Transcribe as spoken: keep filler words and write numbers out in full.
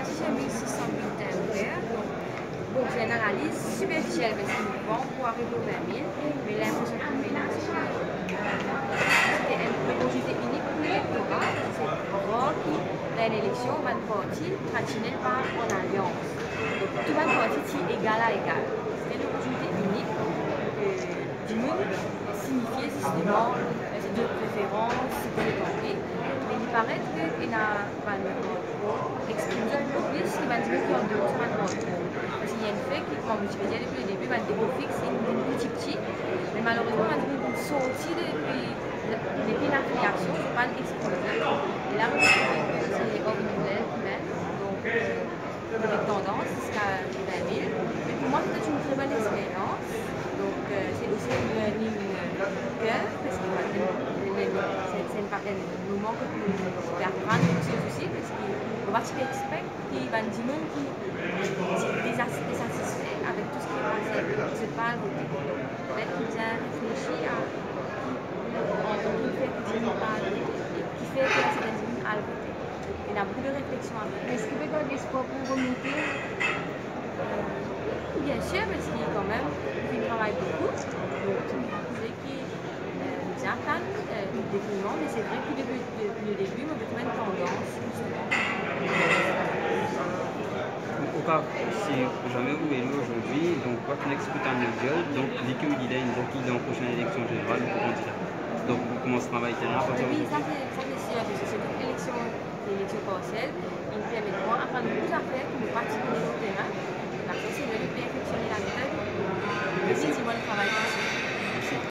Six mil six cents bulletins ouver, donk, bon, se enn analiz siperfisiel, parski nou pran pou ariv lor vin mil, me linpresion ki mo ena, se ki, euh, sete enn loportinite inik pou elektora, parski se rar ki dan enn eleksion, bann parti tradisionel par an alians. Donk, tou bann parti ti egal a egal. Sete enn loportinite inik, euh, dimoun sinifie zisteman, euh, zot preferans, seki zot anvi. Me li paret ki ena bann exprim zot plis ki bann dimoun ki andeor sa bann randkont. Parski li enn fe ki, kouma mo ti pe dir depi ledebi, bann depi fix, inn vinn piti piti. Me malerezman, bann dimoun inn sorti depi, depi lafiliasion, zot pa'nn exprim zot. E la, mo trouve ki se or inn nouvèl, donk, euh, Avek tandans ziska vin mil. Me pou mwa, sete enn tre bonn experyans. Donk, euh, se osi enn learning, euh, curve, parski, euh, se, se enn pa-, enn moman kot nou pe aprann kiksoz osi, parski mo pa ti pe expect ki bann dimoun ki ti deza desatisfe avek tou seki pase, zot pa al vote. Donk, fode ki bizin reflesi a ki, an, ki fer ki dimoun pa al vote, e ki fer ki serten dimoun al vote. Ena boukou de refleksion apre. Eski pe gard lespwar pou remonte? Euh, wi, biensir, parski kanmem, nou finn travay boukou. Donk, se ki, euh, nou bizin atann, euh, definisman, me se vre ki depi, depi ledebi, mo pe trouv enn tandans, zisteman. Oka, si zame ou eli azordi, donk, what next pou Tania Diol? Donk, vi ki ou lider, donk, dan prosenn eleksion zeneral, ou pou kandida. Donk, ou koumans travay terin, apartir... Wi, sa se, sa se sir, parski sirtou eleksion, eleksion parsiel, inn permet mwa aprann boukou zafer ki mo pa ti kone lor terin. Apre, se le perfeksionn lametod, definitivman, le travay parsiel.